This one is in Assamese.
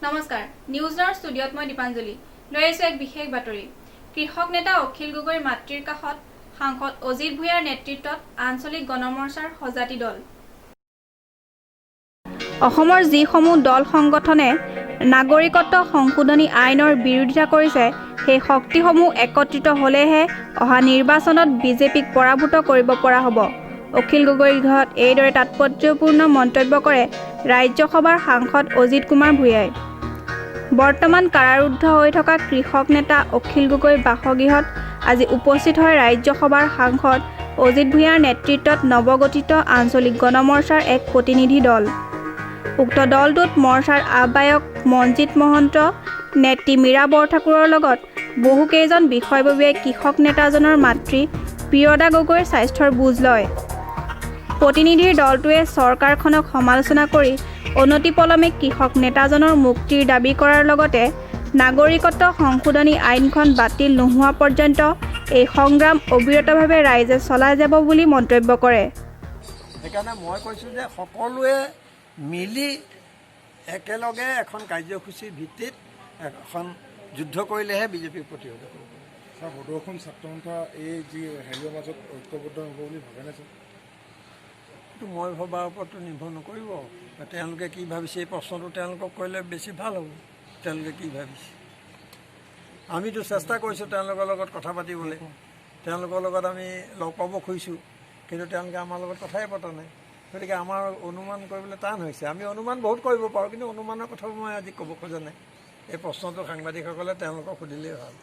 নমস্কাৰ, নিউজ নাওৰ ষ্টুডিঅ'ত মই দীপাঞ্জলি লৈ আহিছোঁ এক বিশেষ বাতৰি। কৃষক নেতা অখিল গগৈৰ মাতৃৰ কাষত সাংসদ অজিত ভূঞাৰ নেতৃত্বত আঞ্চলিক গণমৰ্চাৰ সজাতি দল। অসমৰ যিসমূহ দল সংগঠনে নাগৰিকত্ব সংশোধনী আইনৰ বিৰোধিতা কৰিছে, সেই শক্তিসমূহ একত্ৰিত হ'লেহে অহা নিৰ্বাচনত বিজেপিক পৰাভূত কৰিব পৰা হ'ব। অখিল গগৈৰ গৃহত এইদৰে তাৎপৰ্যপূৰ্ণ মন্তব্য কৰে ৰাজ্যসভাৰ সাংসদ অজিত কুমাৰ ভূঞাই। বৰ্তমান কাৰাৰুদ্ধ হৈ থকা কৃষক নেতা অখিল গগৈৰ বাসগৃহত আজি উপস্থিত হয় ৰাজ্যসভাৰ সাংসদ অজিত ভূঞাৰ নেতৃত্বত নৱগঠিত আঞ্চলিক গণমৰ্চাৰ এক প্ৰতিনিধি দল। উক্ত দলটোত মৰ্চাৰ আহ্বায়ক মনজিৎ মহন্ত, নেত্ৰী মীৰা বৰঠাকুৰৰ লগত বহুকেইজন বিষয়ববীয়াই কৃষক নেতাজনৰ মাতৃ প্ৰিয়দা গগৈৰ স্বাস্থ্যৰ বুজ লয়। প্ৰতিনিধিৰ দলটোৱে চৰকাৰখনক সমালোচনা কৰি অনতিপলমে কৃষক নেতাজনৰ মুক্তিৰ দাবী কৰাৰ লগতে নাগৰিকত্ব সংশোধনী আইনখন বাতিল নোহোৱা পৰ্যন্ত এই সংগ্ৰাম অবিৰতভাৱে ৰাইজে চলাই যাব বুলি মন্তব্য কৰে। সেইকাৰণে মই কৈছোঁ যে সকলোৱে মিলি একেলগে এখন কাৰ্যসূচীৰ ভিত্তিত এখন যুদ্ধ কৰিলেহে বিজেপিক প্ৰতিহত কৰিব পাৰিব। ছাৰ, সদৌ অসম ছাত্ৰ সন্থা এই যি হেৰিয়ৰ মাজত ঐক্যবদ্ধ হ'ব বুলি ভাবেনে ছাৰ? এইটো মই ভবাৰ ওপৰততো নিৰ্ভৰ নকৰিব। তেওঁলোকে কি ভাবিছে, এই প্ৰশ্নটো তেওঁলোকক কৰিলে বেছি ভাল হ'ব। তেওঁলোকে কি ভাবিছে, আমিতো চেষ্টা কৰিছোঁ তেওঁলোকৰ লগত কথা পাতিবলৈ, তেওঁলোকৰ লগত আমি লগ পাব খুজিছোঁ, কিন্তু তেওঁলোকে আমাৰ লগত কথাই পতা নাই। গতিকে আমাৰ অনুমান কৰিবলৈ টান হৈছে। আমি অনুমান বহুত কৰিব পাৰোঁ, কিন্তু অনুমানৰ কথাবোৰ মই আজি ক'ব খোজা নাই। এই প্ৰশ্নটো সাংবাদিকসকলে তেওঁলোকক সুধিলেই ভাল।